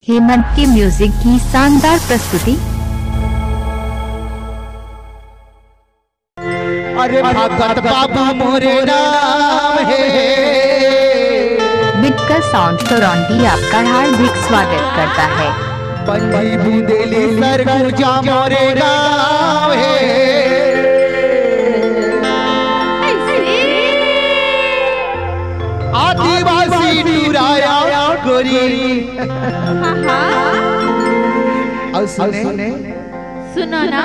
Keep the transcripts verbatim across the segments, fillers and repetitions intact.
हेमंत के म्यूजिक की शानदार प्रस्तुति। अरे भगत बाबू मोरे नाम हे। बिटकर साउंड करौंदी आपका हार्दिक स्वागत करता है। पंजी बुंदेली सरगुजा मोरे गाँव हे। आदिवासी टुराया गोरी। हाँ, हाँ। अउ सुने, सुनो ना।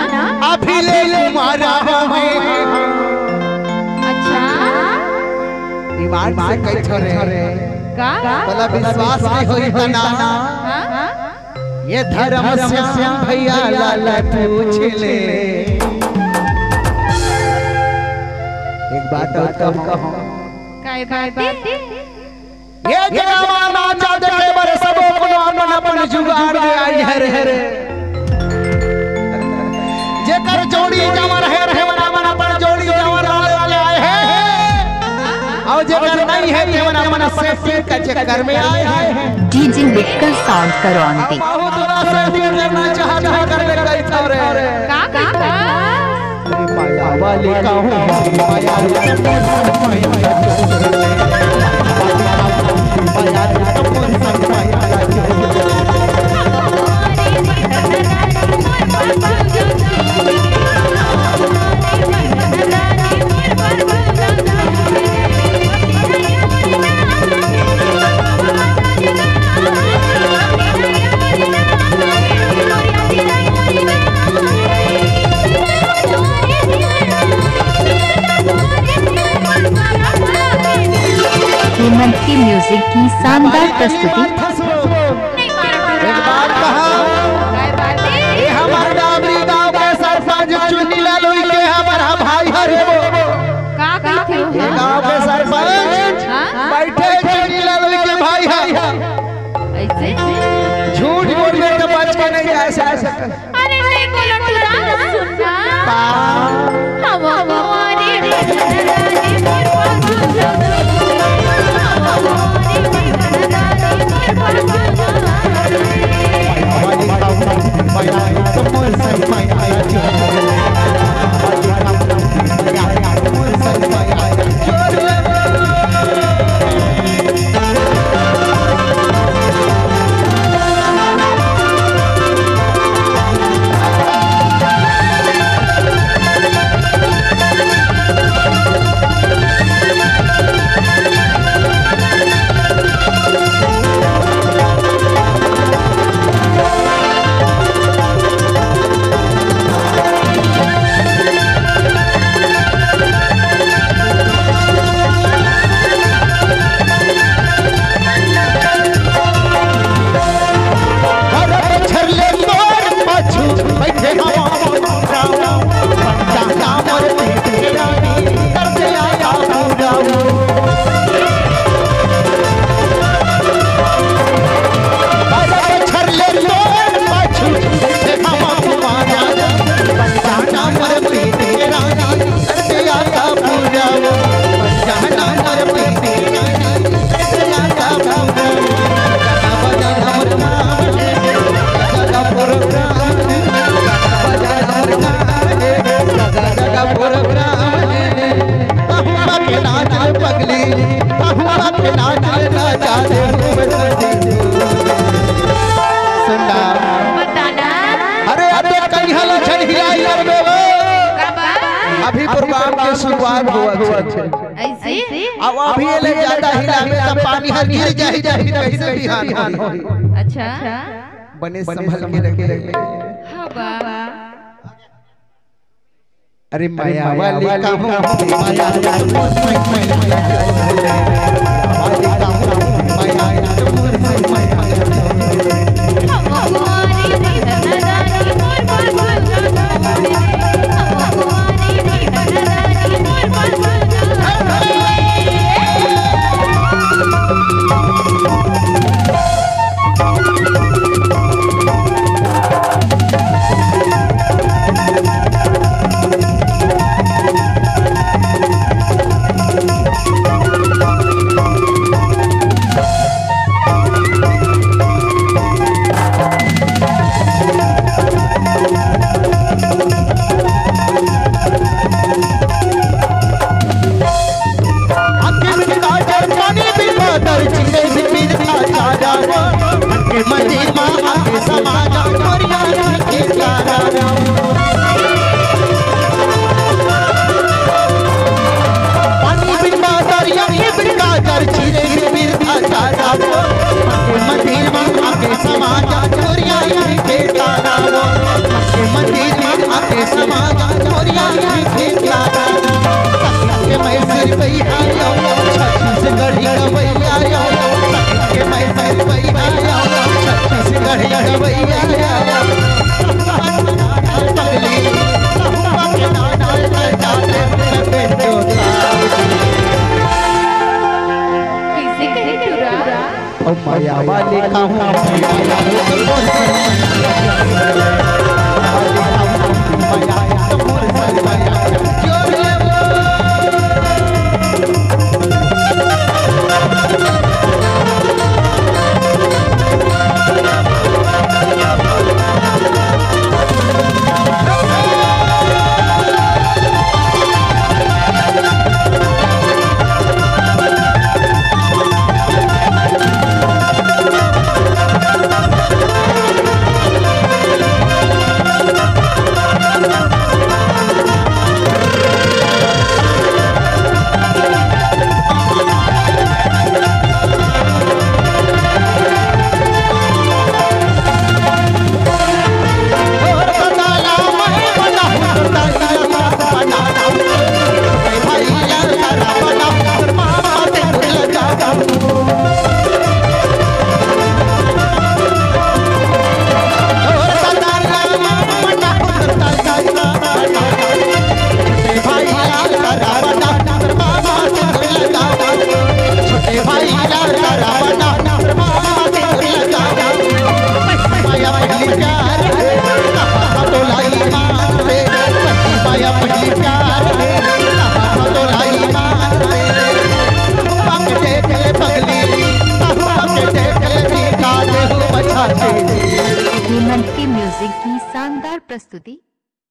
अभी ले कुमारा हूँ। अच्छा। ईमान से कही छोरे। का? तोला विश्वास नहीं होई तना। हाँ? ये धर्म श्याम भैया ला पूछ ले। एक बात और कहूँ। काय बात? ये जमाना नाचा देखे बर सबो कोनो अपन अपन जुगाड़ में आई हे रे। जेकर जोड़ी जमर हे, तेमन अपन अपन जोड़ी जमर वाले आए हे। अउ जेकर नहीं हे, तेमन अपन सेटिंग के चक्कर में आए हे। डीजे बिटकर साउंड करौंदी। बहुत बड़ा सेटिंग करना चाहत हे, कर ले कही था रे। का, का, का? माया वाली कहूँ, माया वाली कहूँ, माया वाली कहूँ। हेमंत के म्यूजिक की शानदार प्रस्तुति। एक बात कहा, ये हमारे डाबरी गांव के सरपंच चुन्नी लाल उइके हमारा भाई हरे वो। का कहते हो? ये गांव के सरपंच हाँ? बैठे चुन्नी लाल उइके भाई है। ऐसे? झूठ बोलने तो बच के नहीं जा सकता। अरे नहीं बोलो टुरा, सुनना। हवा हमारी सुनना। बताना। अरे, अब तो कहीं लक्षण हिलाई करबे वो। का बात? अभी प्रोग्राम के शुरुआत हुआ है। ऐसे? अब अभी ले ज्यादा हिलाबे त पानी हर गिर जाही, जाही, कैसे बिहान होही? अच्छा। बने संभल के रखे। हाँ बा। अरे माया वाली कहूँ, माया वाली कहूँ, माया वाली कहूँ, माया वाली कहूँ। कैसे कहे टुरा? ओ माया वाली कहूँ। हेमंत के म्यूजिक की शानदार प्रस्तुति।